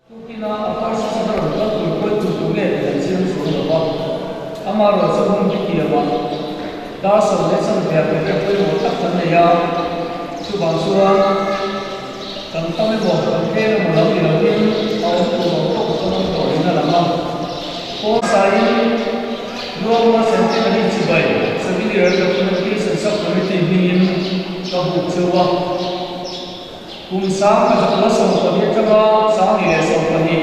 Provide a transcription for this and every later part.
Tukina a first season a rawn kal tur pawhin tu tu nge tih an chiang chuang lo va, amaherawhchu hun hi tiamah dar 10:15 program pawimawh tak kan nei a, chuvang chuan kan tam emaw kan tlem emaw lo ni loin a awm tur ang tawk chuan awm tawh in a lang a. Pawn saiin Luangma Centenary Chibai Souvenir Documentation Sub-Committee hmingin ka buk cheu a. Kum 1914 atanga 2012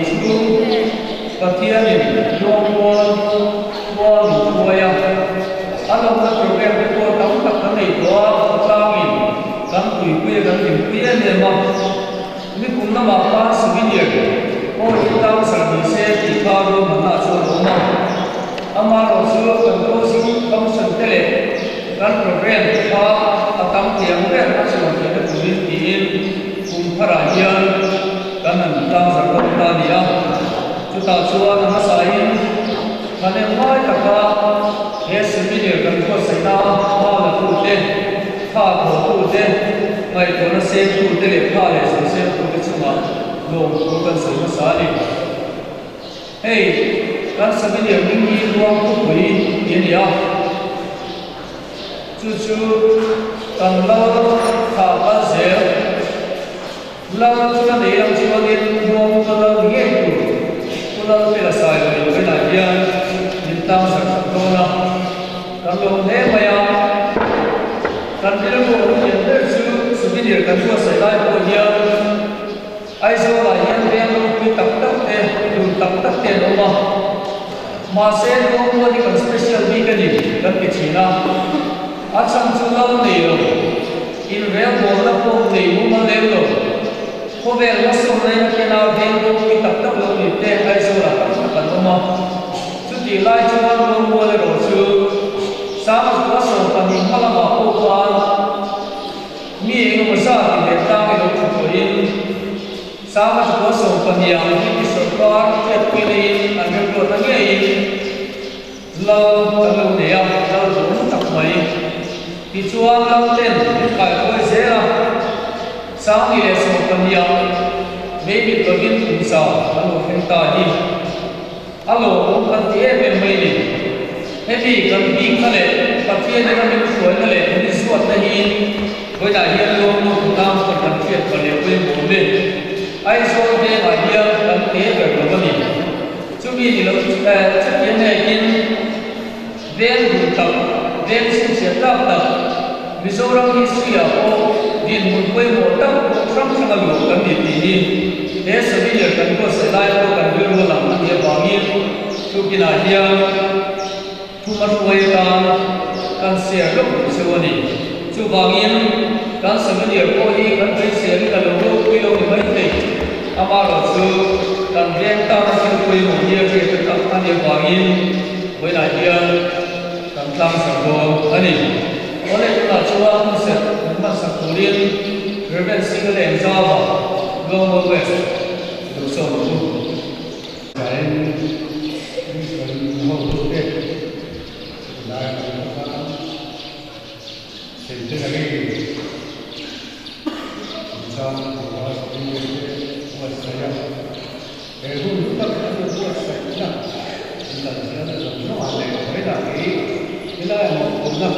chhung Pathianin Luangmual khua min hruai a, a lawmna program te pawh tam tak kan nei tawh a, khawtlangin kan puipui a kan hlimpui em em a. Nikum lamah khan souvenir pawh hi tang sarh ni se tih kha ruahmanna chuan a awm a. Amaherawhchu kan closing function te leh kan program te kha a tam thei ang ber a chhuah theihna turin tiin kum tharah hian kan han tlang zarh dawn ta a ni a. Chutah chuan a hmasain thahnem ngai taka he seminar kan buatsaihna hma latute, thla thawhtute, ngaihtuahna sengtute leh thla leh zir sengtute chungah lawmthu kan sawi hmasa a ni. Hei, kan seminar hming hi Luang Khawpui tih a ni a, chu chu kan lal thlah kal zel. Lal chu la nei ang chuanin Luang chu lal ni ngei tur Pu Lalpela Sailo invenah hian min tang sak sak dawn a, kan lawm hle mai a. Kan rilru a lo lian ber chu souvenir kan buatsaih lai pawh hian, Aizawlah hian veng ropui tak tak te, dun tak tak te an awm a. Mahse, Luangmual hi kan special bik a ni kan ti thin a. A chhan chu lal nei lo, inrelbawlna pawh nei mumal lem lo. Khawvel hmasawnna in a ken a, veng ropui tak tak lo ni te Aizawlah tam tak an awm a. Chutih lai chuan Luangmual erawh chu 2012 hma lamah pawh khan, Mi engemaw zat inleh tlang i lo thu tawhin 2012 ah British sawrkar hriatpui neiin an remruat a ngeiin Lal kan lo nei a, Lal duhawm tak mai. Tichuan Lal ten min kaihruai zel a, 2012 ah Mei mit lovin kum za kan lo thleng ta hi. A lawmawm kan ti em em mai ni. Hemi kan bik na leh Pathian ina min hruaina leh min zuatna hi vawiinah hian lawmawm tlang chuan kan hriat pah leh pawimawh awm e. Aizawl vengah hian kan te ber lo a ni. Chumi ni lo chutiang ngekin veng duh tak, veng chhinchhiah tlak tak, Mizoram history-ah pawh dinhmun pawimawh tak hrang hrang a luah kan ni tih hi he souvenir kan buatsaih lai pawh kan rilru a lang a nih avangin tukinah hian thuma hruai atan kan share lawk duh cheu a ni. Chuvangin kan souvenir pawh hi kan beiseiin a lo ropui lo ni maithei, amaherawhchu kan veng tana thil pawimawh hi a hriat tak a nih avangin vawiinah hian Kan tlang sak dawn a ni. Awle tunah chuan hun serh min hmansak turin Rev. Single Engzava, Luangmual West, duh sawn ang u. Zain Mission hotute lai kan hmu a, Centenary chungchang tura Sawmlian te buatsaih a. He hun hlu tak a nu buatsaihna an kal zelna zawng zawngah leh vawilah hi helai mawhphurhna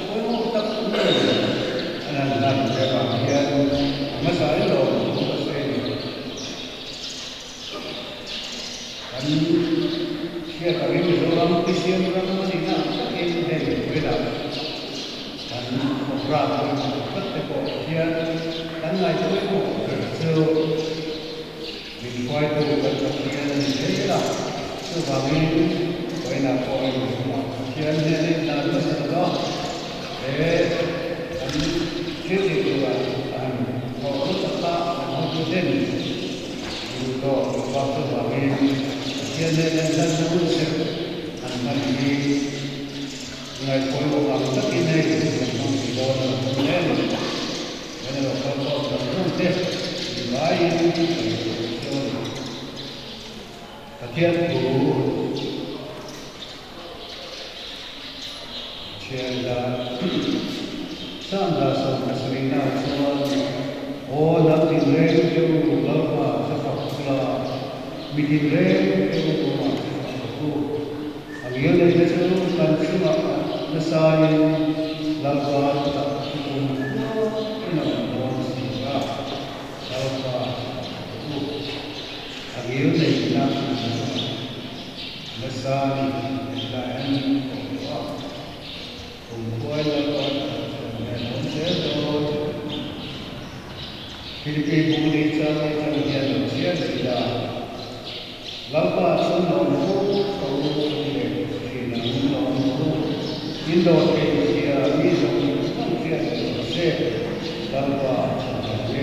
pawimawh tak nu an han hlan ve avang hian a hmasa in lawm thu ka sawi a ni. Kan hriat angin Mizoram Kristian ram a nihna ang takin hei vawilah kan programme hi tlat te pawh hian kan ngaihpawimawh ber chu Min hruaitu kan Pathian a ni thei a, chuvangin vawiinah pawh a inhmuh Pathian hnena inlan hmasa lo va, he kan thil tih turah a han thawh hmasa kha kan hotuten duh tawh lo va, chuvangin Pathian hnena inlanna hun serh an hman hi ngaihpawimawh ang takin hei kan hmang thei dawn a lo awm hle a ni. Kan lo kal tawk zawng zawng te mi vaiin kan lo hre a ni. Pathian thu chhiar ila Sangha 17 na chuan, Aw hnam tinreng te u Lalpa chu fak ula. Mi tinreng te u awmah chu fak rawh u. A ngilneihna chu kan chungah nasain Lalpa thutak chu kumkhua in a awm dawn si a, Lalpa chu fak rawh u. A ngilneihna kan chungah nasain hetlai an awm tawh a. Kumkhuai Lalpa thutak chu an hmel awm zel dawn. Philipi bung li chang atang hian lo chhiar leh ila, Lalpa chuan lawmthu ka u a ti leh thin ang, lawmthu in dawt theih zia mi zawng zawng hriat leh rawh se, Lalpa chuan a ni.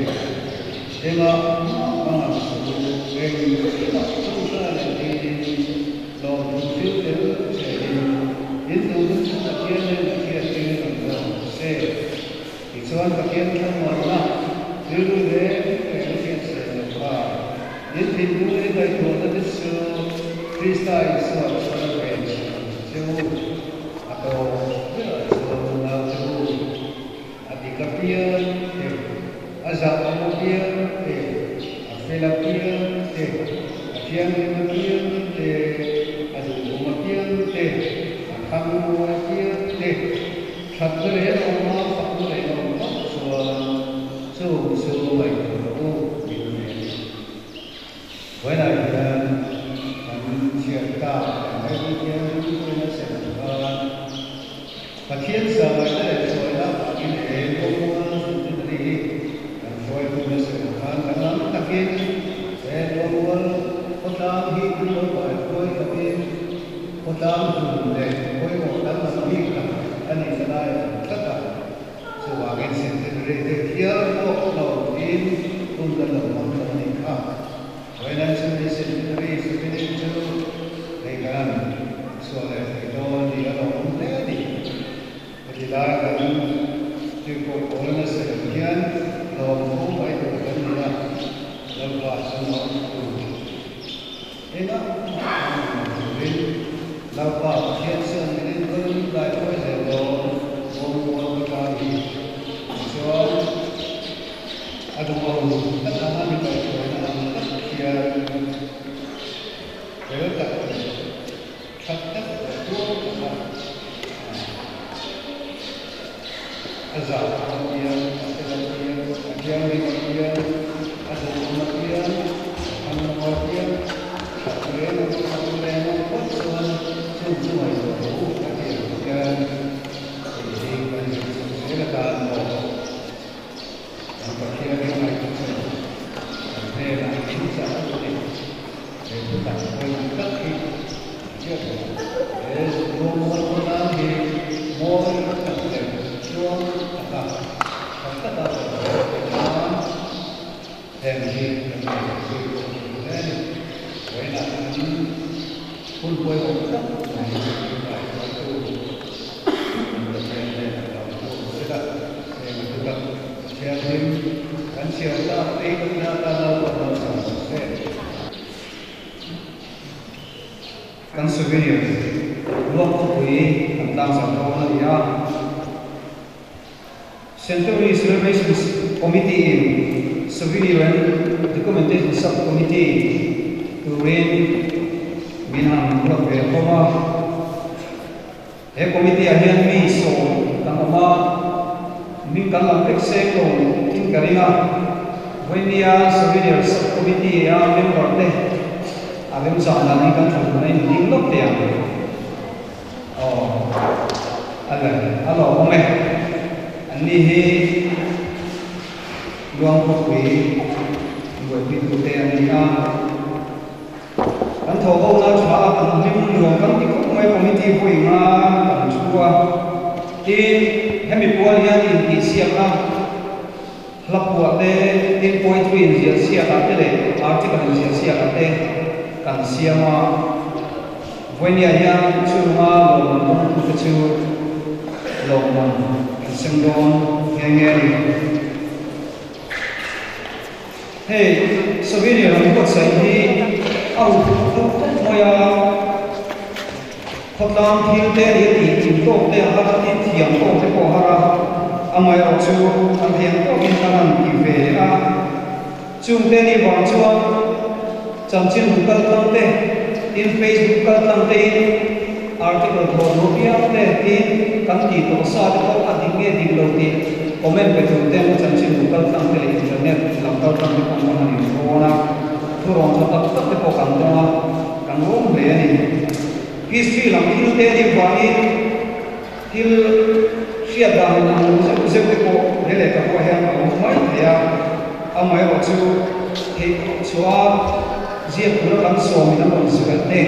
Engah mah hmang ang suh u, engkimah tawngtai leh dilin lawmthu thil tel chehin in duhna chu Pathian nen a hriattir ang rawh se. Tichuan Pathian thlamuanna rilru reng reng a hriat sel lo kha. In thinlung leh ngaihtuahna te chu Krista Isua chuan a ven chhan ang che u. A tawp berah chuan nau te u, a dik apiang te, a zahawm apiang te, a fel apiang te, a thianghlim apiang te, a duhawm apiang te, a thangmawi apiang te, Thatna reng a awm a, fakna reng a awm phawt chuan chung chu ngaihtuah rawh u min ti a ni. Vawiinah hian kan chhiar tak kan Bible hian rinpuina sem ang khan Pathian zangaihna leh hruaina avangin he Luangmual Centenary hi kan hruaitu nasa ang khan kan lam takin he Luangmual khawtlang hi kan lo kaihruai takin Khawtlang hlun leh pawimawh danglam bik tak a nihna lai a awm tlat a, chuvangin centenary te hial pawh lo in hun kan lo hmang tawh a nih kha. Vawiin chumi centenary souvenir chu hei kan chhuah leh thei dawn ni a lo awm hle a ni. Heti lai kan tirhkoh pawl nasa em hian lawmthu mai tur kan ni a, Lalpa chuan a awm tur. Engah mah an awm lo turin Lalpa Pathian chuan min enkawl in kaihruai zel dawn Bawngmual khawtlang hi. Tichuan, a duhawm tak anga mi kaihruaina ang tak hian fel tak leh that tak leh tuar taka a zah apiang, a fel apiang, a thianghlim apiang, a duhawm apiang, a thanglam apiang, that reng a that reng a phawt chuan chung chu ngaihtuah rawh u a ti ang hian hei hi kan zir chho zel atan pawh kan Pathian hi ngaihtuah chho kan hnenah min chah a ni. He thutak pawimawh tak hi hriat lo. He ruangmual khawtlang hi mawi tak leh tluang taka tha taka kan hriat theih nan heng hi kan ngaihtuah zui pawh a tul hle a ni. Vawiinah kan hun pawimawh tak mai min ngaihtuahtu kan Pathian hnenah lo thu awm se la, heng thutak thianghlim kan chhiar tak te hi kan atan a ruat lo chang lo se. Kan souvenir ruak khawpui kan tlangzar dawn a ni a. Centenary Celebrations Committee in Souvenir and Documentation Sub-Committee turin min han ruat ve hlawm a. He committee ah hian mi sawm kan awm a, min kan lam vek seng lo in ka ring a, Vawinia Souvenir Sub-Committee a member te a remchang dan hi kan thlan a inding lawk teh ang. Aw, a le, a lawmawm e. Anni hi Luangkhawpui buaipuitute an ni a. Kan thaw ho na tha a, kan hlim nuam kan ti khawp mai committee vawi nga kan thu a. Tin, hemi pual hian intihsiak a, hla phuah te, tin poetry inziah siak ah te leh article inziah siak ah te kan siam a. Vawinia hian chunga lawmman dawngtu te chu lawmman kan sem dawn nghe nghe a ni. Hei souvenir an buatsaih hi a uk deuh tawp mai a, khawtlang thil te leh tih kim tawk te a har a, tin thiam tawk te pawh a har a, amaherawh chu an thiam tawkin kan han ti ve a, chungte nih vang chuan. Chanchinbu kaltlang te, tin Facebook kaltlang tein article thawh duh piang te, tin kan tih tawh sa te pawh a dik nge dik lo tih comment pe tur ten chanchinbu kaltlang te leh internet lam kaltlang te pawh kan han inrawn a, thurawn tha tak tak te pawh kan dawng a, kan rawm hle a ni. History lam thil te nih vangin thil hriat dan in ang lo zeuh zeuh te pawh he lehkhabuah hian a awm mai thei a, amaherawh chu theih tawh chhuah a ziak tura kan sawmin an rawn ziak te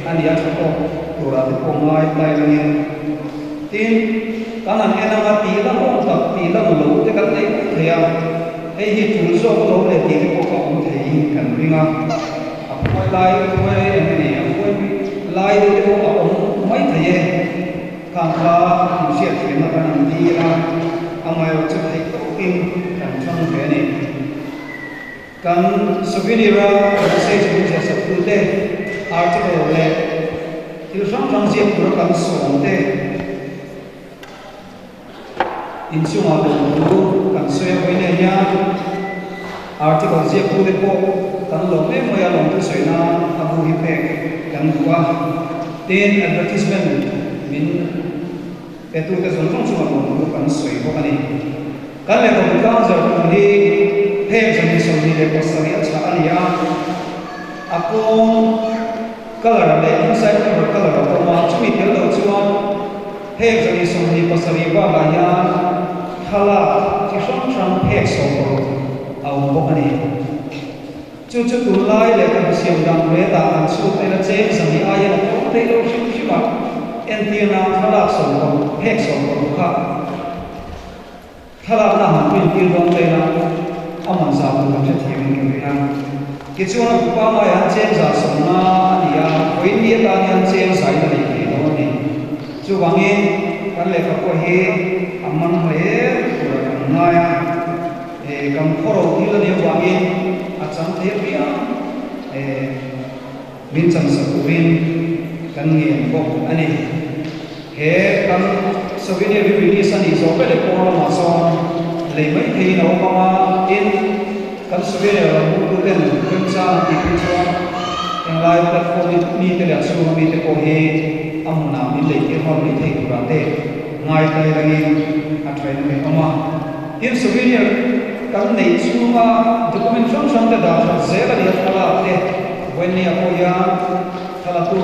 a ni a tha tawk turah te pawh ngai tai langin tin kan han en anga tih lang awm tak tih lang lo te kan nei mai thei a, hei hi tul zawk alawm leh tih te pawh a awm theiin kan ring a. A phuai lai phuai eng nge ni? A phuai lai deuh te pawh a awm mai thei e. Khang kha inhriat thiamna kan han dil a, amaherawh chu theih tawkin kan thlang ve a ni. Kan souvenir-a message min ziah sak tute, article leh thil hrang hrang ziak tura kan sawm te, Inchungah lawmthu kan sawi a vawiin hian article ziaktute pawh kan lawm em mai a, lawmthu sawi nan a bu hi pek kan duh a, tin advertisement min petute zawng zawng chungah lawmthu kan sawi bawk a ni. Kan lehkhabu tlang zar tur hi phek 127 a chhah a ni a, a kawng colour leh inside cover colour a awm a, chumi tel lo chuan Phek 127 bakah hian thlalak chi hrang hrang phek 16 a awm bawk a ni. Chu chu tunlai lehkhabu siam dan retah kan chhut ela cheng 100 aiin a tlawm thei lo hrim hrim a, entirna thlalak 16 phek 16 kha Thlalakna han print tir dawn vel a, a man zah tur kan hrethiam in ka ring a. Tichuan a pupa ngaiah an cheng zah sawmna a ni a, vawiin ni atan hian cheng zain a nei thei dawn a ni. Chuvangin kan lehkha pawh hi a man hle turah kan ngai a, kan khawro thil a nih avangin a chang thei apiang min chansak turin kan ngen bawk a ni. He kan souvenir hi release a nih zawh veleh pawh lamah chuan lei mai theiin a awm ang a, tin kan souvenir lam hmuhtuten remchang an tih phei chuan englai platform mite leh a chhunga mite pawh hi a hmunah min lei tir nghal mai thei turah te ngai tlai rengin a thain a ngaihawm a. Tin souvenir kan neih chhunga document hrang hrang te dah that zel a ni a thlalak te vawinia pawh hian Thlalatu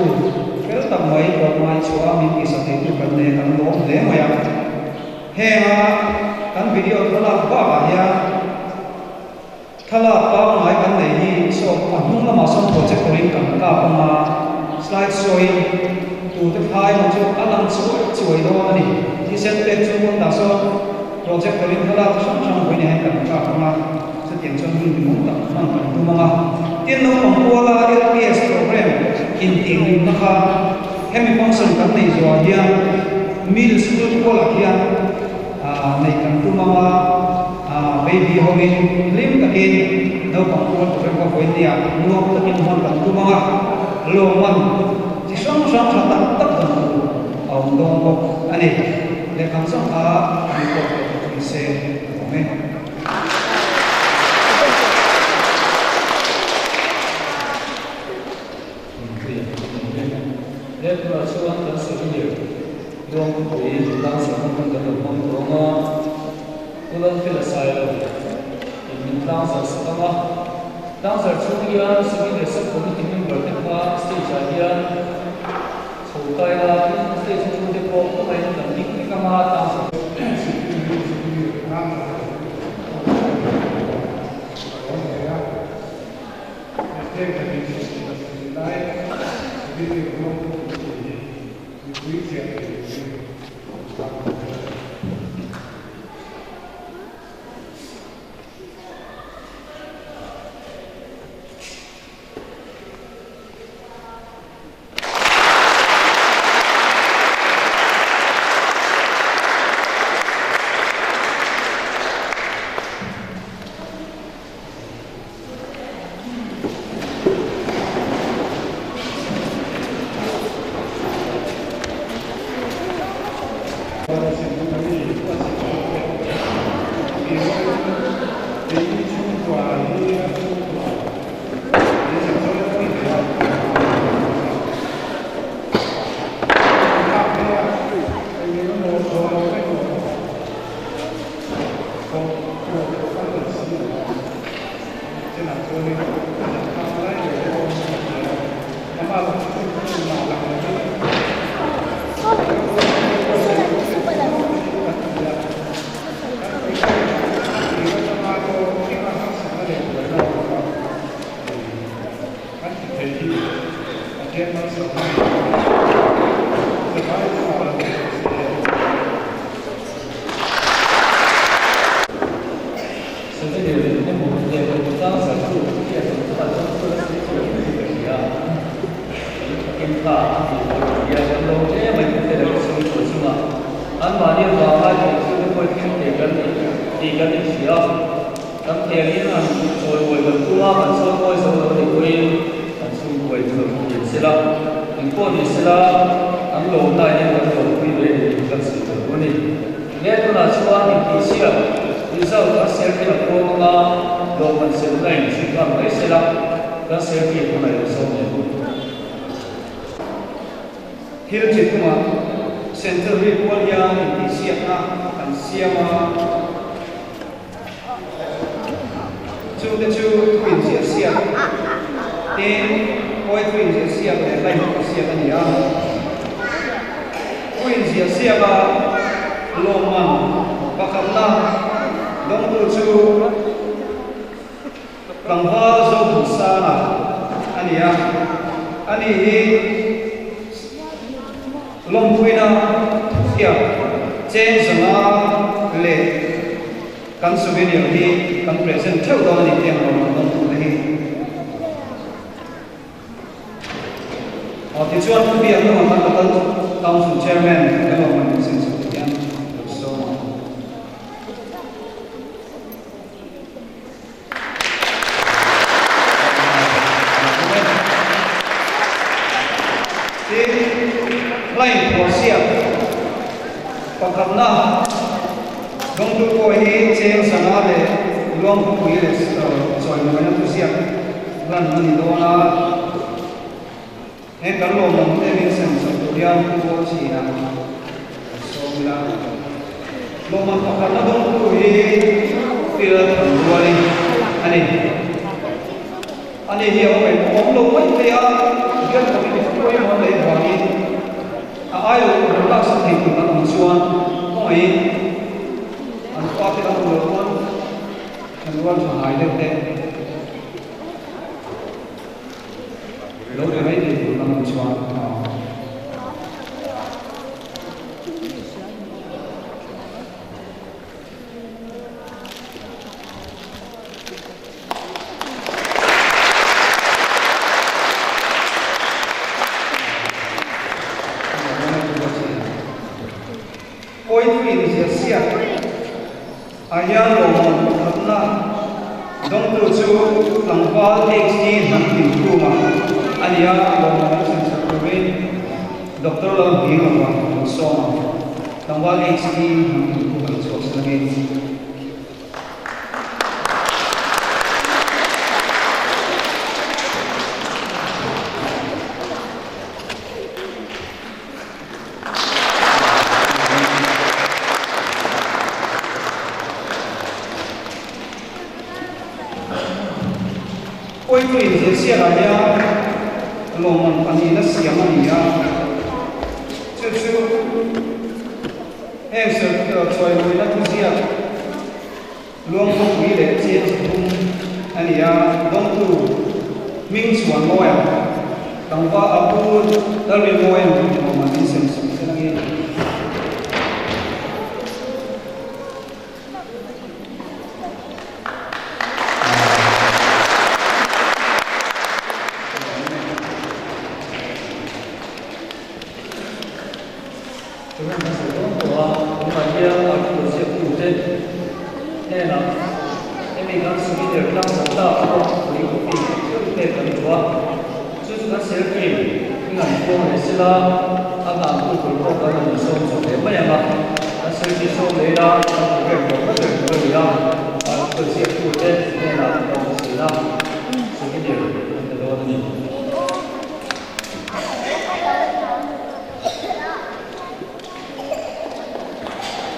fel tak mai tlawmngai chhuah min tihsak theitu kan nei a, kan lawm hle mai a. Henga kan video thlalak bakah hian thlalak pangngai kan nei hi saw a hnung lamah sawn projector in kan kap ang a, slide show in tute thlai maw chu a lang chuai chuai dawn a ni. Thisen pek chu hmun dah sawn projector in thlalak chi hrang hrang vawiin hian kan kap ang a. Chutiang chuan hun hlimawm tak hman kan tum ang a. Tin, naupang kuala LPS program intihhlimna kha hemi function kan neih zuah hian middle school kualah hian neih kan tum ang a, baby hovin hlim takin naupang kual program kha vawiin nia nuam takin hman kan tum ang a, lawmman chi hrang hrang tha tak tak dan tur a awm dawn bawk a ni. Lehkha zawng kha report leh tawh ni se a awm e. He hmunah chuan kan souvenir ruang khawpui tlangzarhna hmun kan lo hmang tawh ang a, Pu Lalfela Sailo in min tlangzarh sak ang a. Tlangzarh chhung hian souvenir sub committee member te kha stage ah hian chho kai la, tin stage a thu te pawh khawngaihin kan ding vek ang a, tlangzarh. Souvenir tlangzarh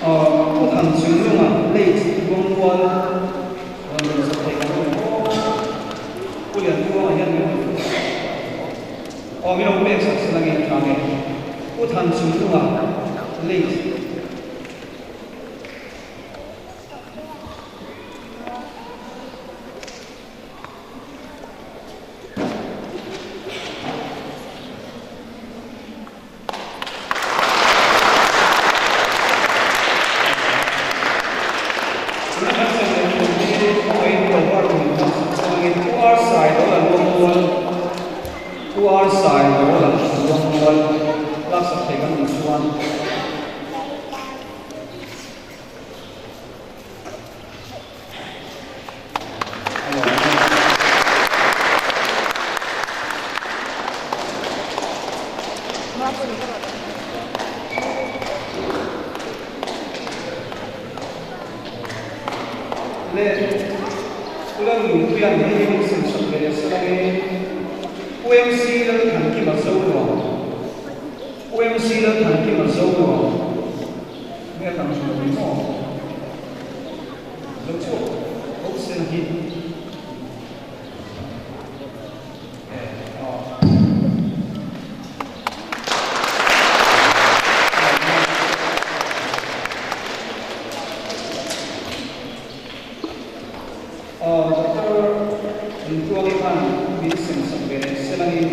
Ờ, thằng chú lung à, late Luangmual rawn rawn sak thei kan awm aw. Pu Liantuanga hian min rawn aw min lo pek sak se langin tha nge. Pu Thanchungnunga late. Tuna kan sawi leh tur hi khawngaih in lo var min hmang sak chuangin Pu Ar Sai lo la luang mual, Pu Ar Sai lo la luang mual laksak thei kan awm chuan. Le Ulan Lungpuian hei hi min sem sak ve nasa lang e. UMC Lalthankima Zonuam UMC Lalthankima Zonuam Nge tam chu lo ni maw? Zo chhuak ho sen hi e aw. Aw Doctor Rintuangi khan min sem sak ve leh selangin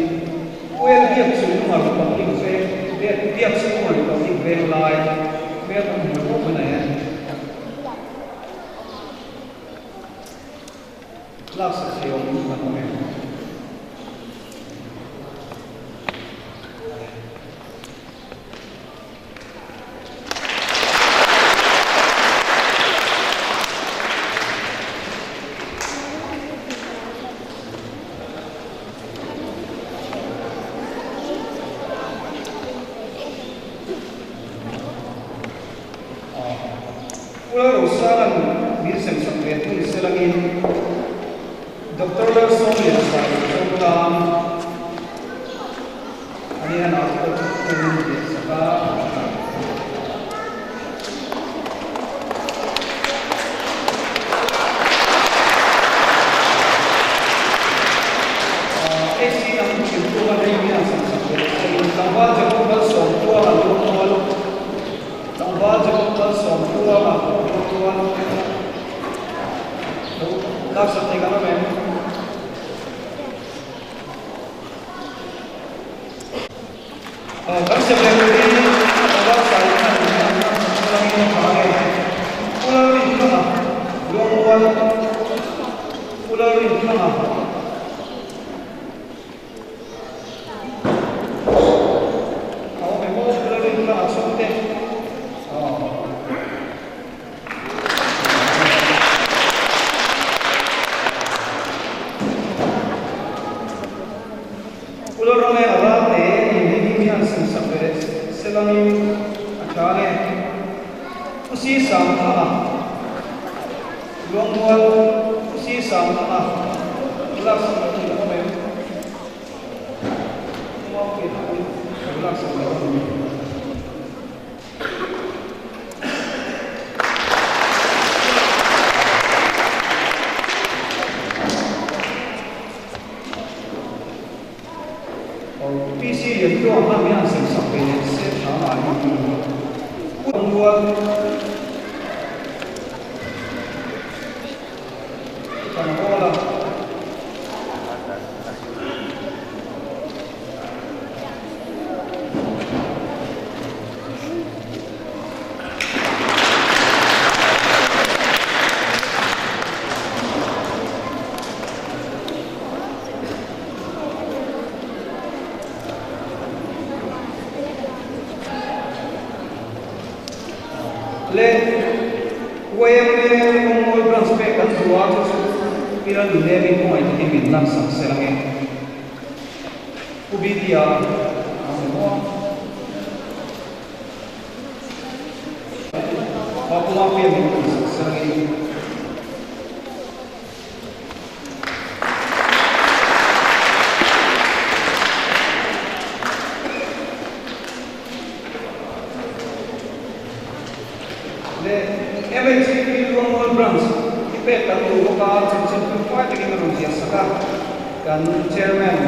Oil biak chung nunga Republic veng biak chhunga Republic veng lai hmel kan hmu pawh kan nei a. Laksak thei awm kan awm em? Pu Lalrosanga'n min sem sak ve thung selangin Doctor Lalsawmliana Sailo Zotan a nia article chu khungin ziah sak a. AC lam thiltu a hei hian sem sak ve thungin tlangval Jacob Malsawmtluanga Luangmual Tlangval Jacob Malsawmtluanga Luangmual lo laksak thei kan awm em? Kan sem leh turin Tlangval Sai khan min an laksak chulangin a tha nge? Pu Lalrinthanga Luangmual Pu Lalrinthanga. A awm em aw Pu Lalrinthanga chhungte. Pu Lalrame a ral te in hei hi hian sem sak ve leh selangin a tha nge? Pu Si Sangthanga Luangmual Pu Si Sangthanga lak sak loh ni awm em? Pu Maupuia lo lak sak loh a ni. PC Liantuang kha min han sem sak ve leh se tha ngai hi ni. Pu Rual kan hawl a. Le YMA Kawngmawi Branch pek kan duh a, chu chu Pi Lalnunemi khawngaih takin min laksak sel ange. Pu Bitia a ni maw? Papua pian min rawn sak sangin. Le MHP Luangmual Branch. Pek kan duh bawk a, chanchin felfai takin a rawn ziah sak a, kan Chairman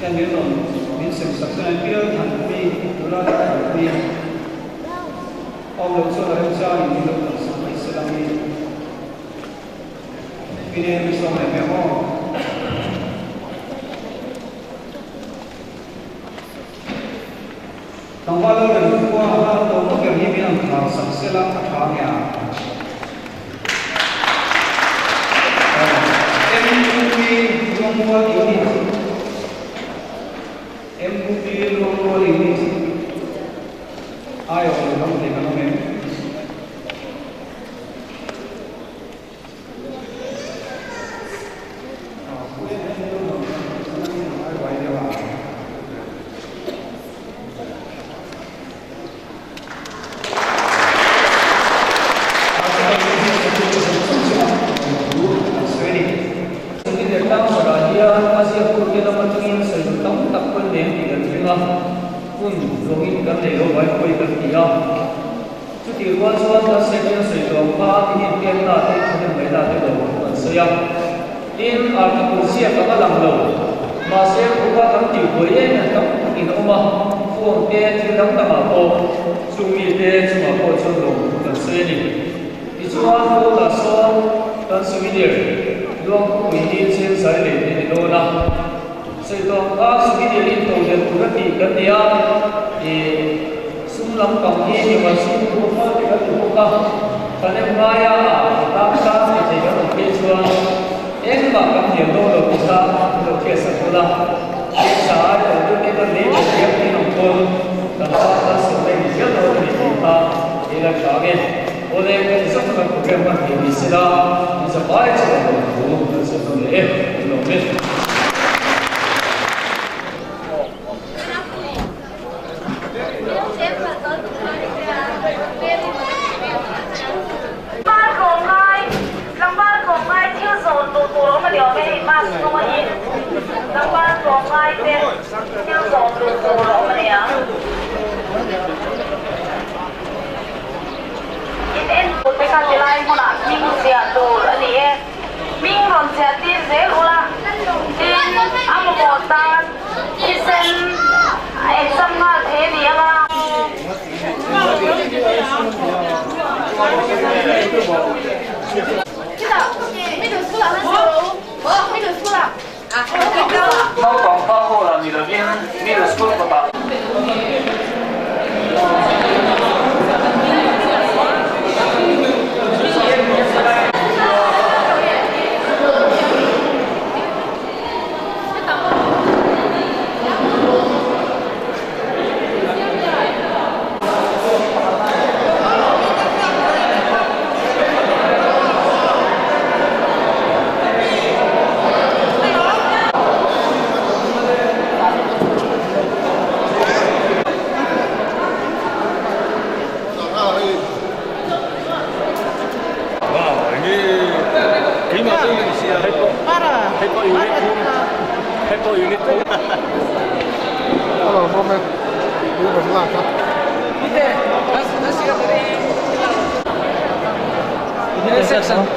hian min rawn min sem sak chuan Bial Thanpui, Nula Thanpui awm loh chuan a remchangin min lo kalh sak mai se lang i Pine mi sawm leh hmel maw? Tlangval lo reng khua a hlan tawh tawh ber hi min an khar sak sela a tha nge a? MUP Luangmual Unit MUP Luangmual Unit aiawh lo dang thei kan awm em? Chutih rual chuan kan Secretary sawi tawng kha in inpiakna te thahnem ngaihna te lo an sawi a. Tin, article ziak ang a lang lo. Mahse, khuka kan tih buai em em tam takin a awm a, phone te thil dang dangah pawh chung mite chungah pawh chuan lawmthu kan sawi a ni. Tichuan, phone-ah sawn kan souvenir luangkhawpui hi cheng zai lei te ni dawn a. Sawi tawng kha souvenir in to leh tur a tih kan ni a, ih sum lampang hi mimal sum tur fal te kan ni bawk a, kan em ngaia a tan tan ti thei kan awm phei chuan engmah kan hniam dawn lo tih kha an lo hriat sak dawn a, eng sa ai to deuh te kan lei leh diam tih ang pawn kan tan tan sawm reng zel dawn a ni tih kha i la tha nge. Awle kan zawk kan program hman thei ni sela in zapai chuan lo thu kan sawi dawn leh e, kan lawm e. Tlangval tlawmngai thil zawn duh tur awm a ni awm e, hei bus hnunga hi tlangval tlawmngai te thil zawn duh tur a awm a ni ang. In entu te kha tilai hmunah hming ziah tur a ni e. Hming rawn ziah tir zel ula, tin a mamawh tan thisen a exam nghal thei a ni ang a. Naupang pa hall ah ni lovin middle school kawtah.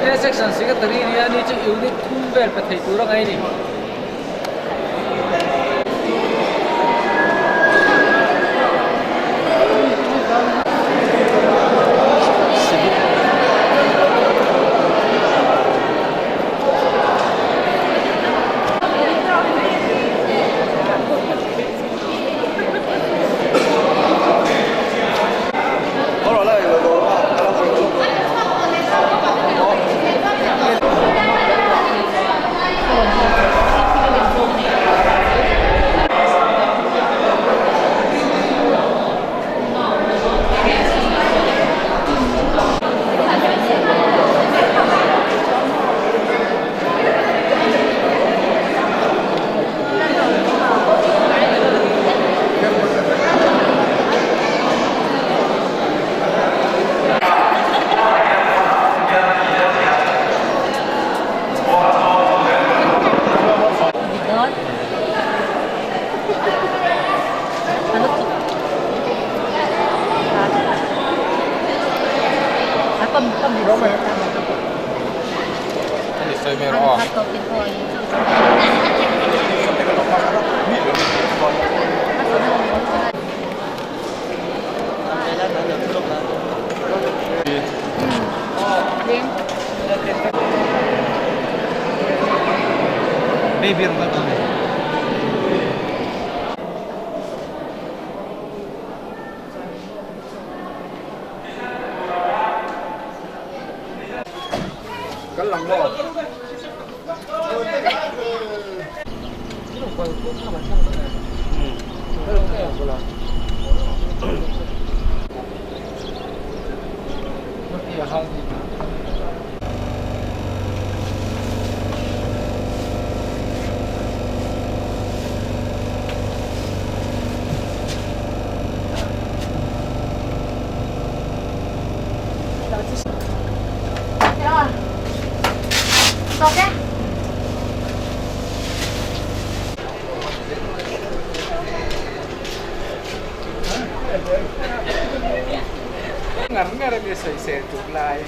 He section secretary nia ni chu unit thum vel pe thei tur a ngai a ni. Baby ang bato. Cái lòng bò. Ok. Ngắn ngay là sợi sẻ chụp lại.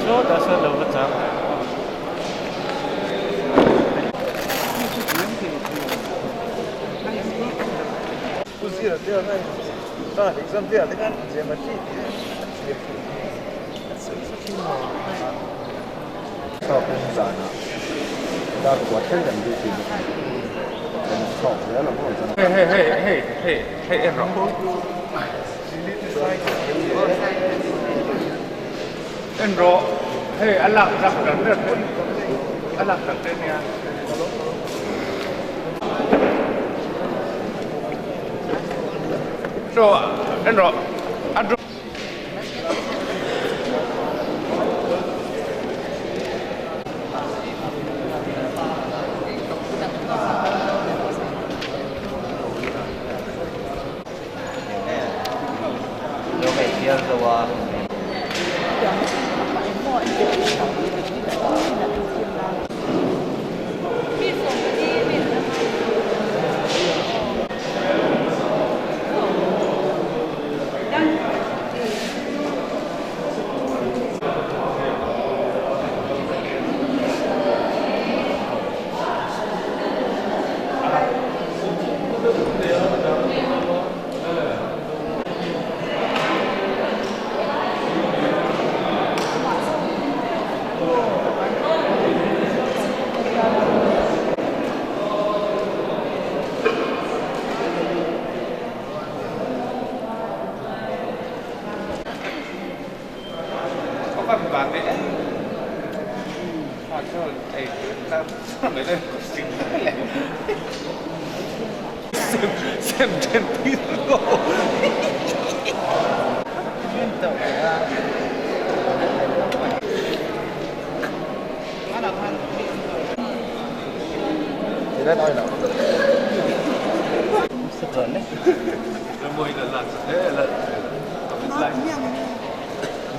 Số đó số đâu có chắc. Hey hey hey hey hey hey em rõ. Em rõ. Hey anh làm rằng rằng được. Anh làm rằng tên nha. So em rõ. Anh rõ.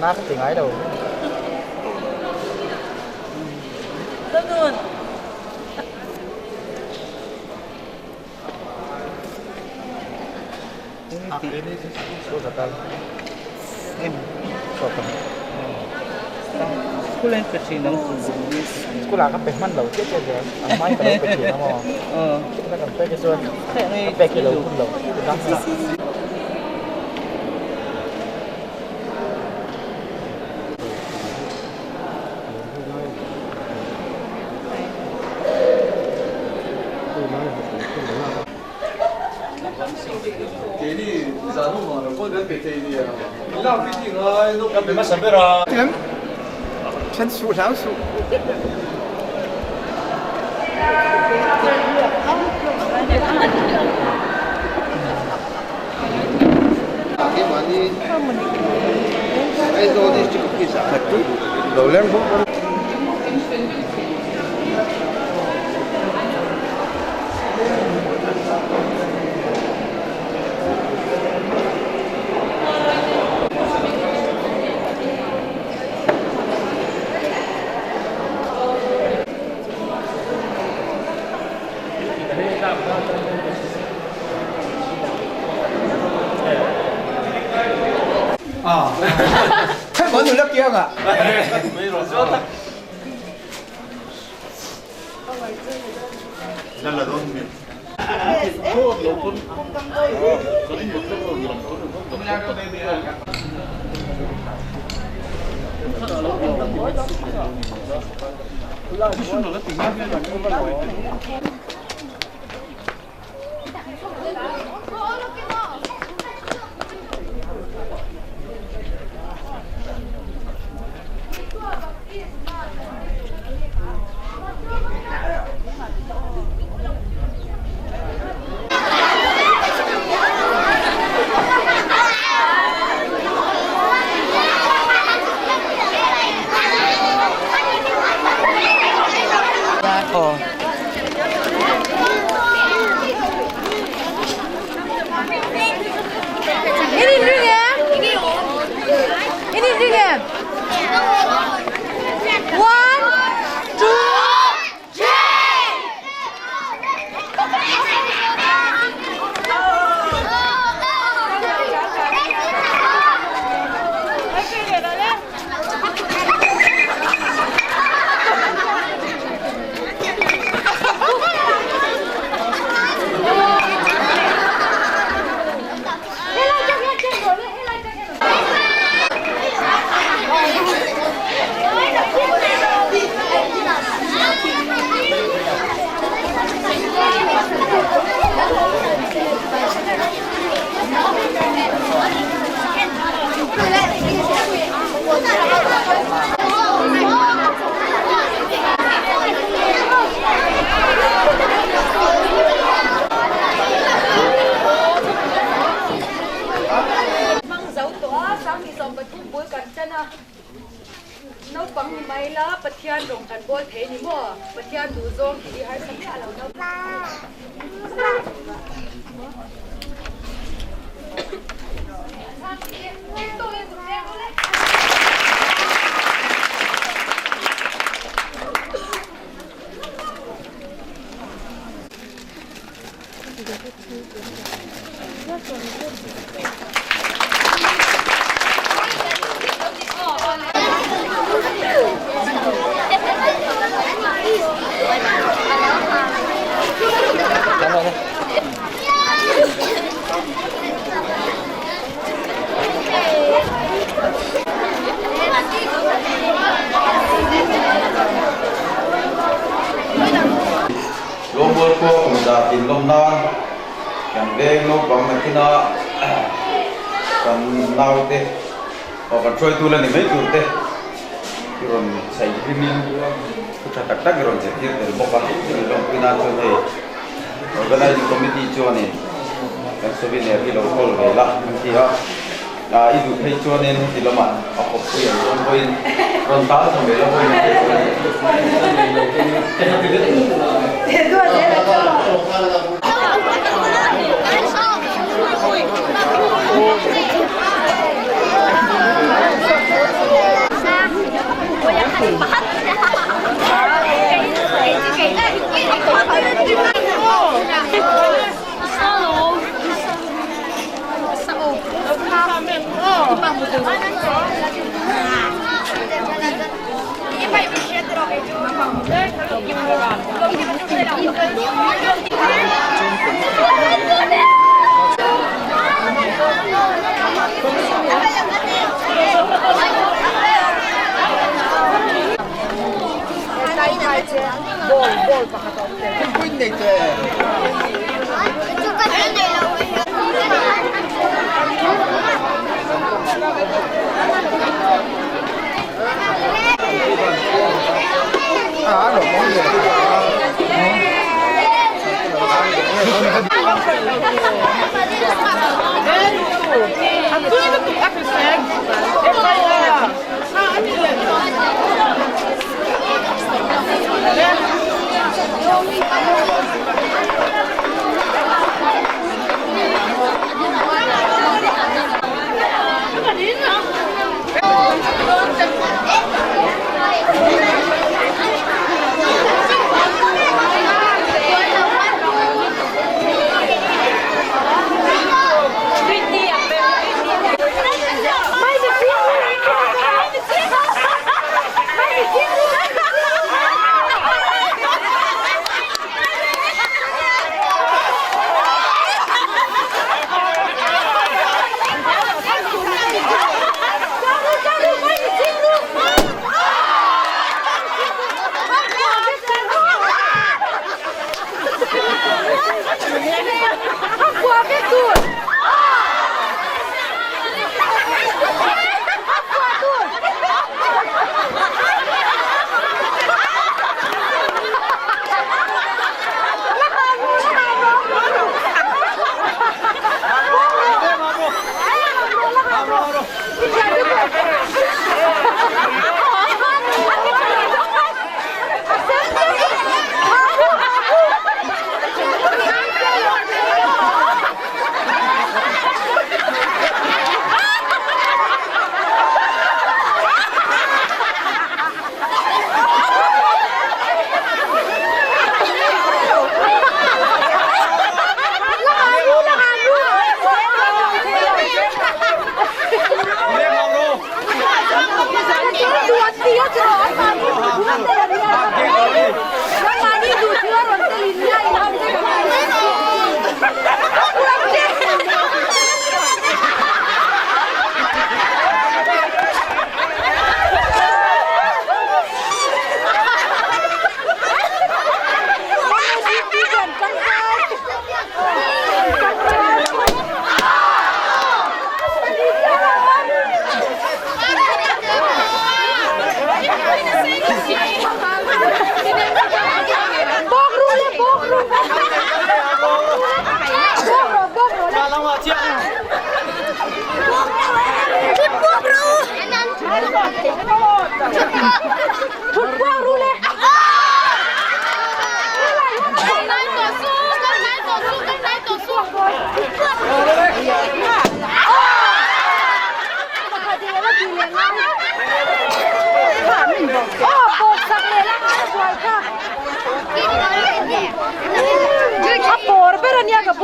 Nát tiếng ấy đâu. Cô là các bé măn lẩu chết cho rồi, ăn mai cả lẩu chỉ nó mà. Nó còn bé cái xuân, bé cái lẩu cũng lẩu. 先数先数。chiang a. In inring em? In inring em? One, two, three! Hmang zo tawh a, 2023 bul kan chan a, naupang ni mai la Pathian rawng kan bawl thei ni maw? Pathian duh zawng tih hi harsa miah lo naupang. Lawmbual khua kum zah tinlawm nan kan veng naupang nakin a kan naute aw kan hruaitu la ni mai tur te i rawn chhaih hlimin thu tha tak tak i rawn zirtir tel bawk a chumi lawmpui nan chuan hei Organizing Committee chuanin kan souvenir hi lo kawl ve la an ti a. A i duh phei chuanin heti lamah a kawppui an dawn pawhin rawn tal chho ve la pawhin a theih dawn a ni.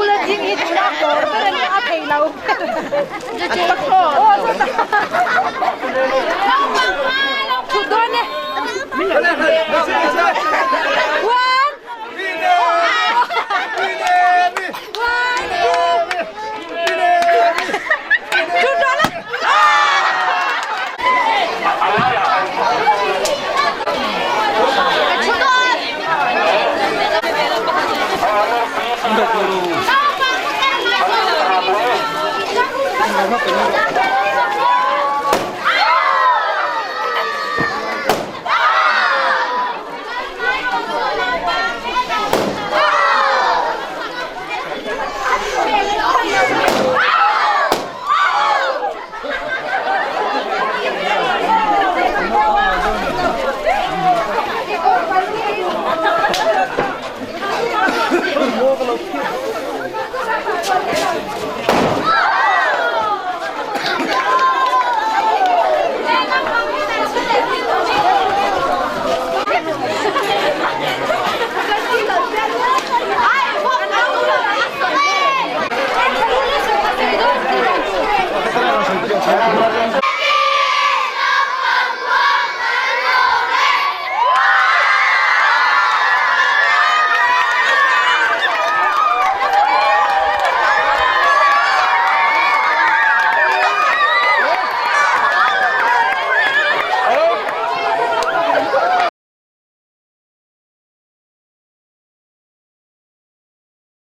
bula ding hi tuna kawr ber a nia a thei lo. Aw chutah thut dawn e.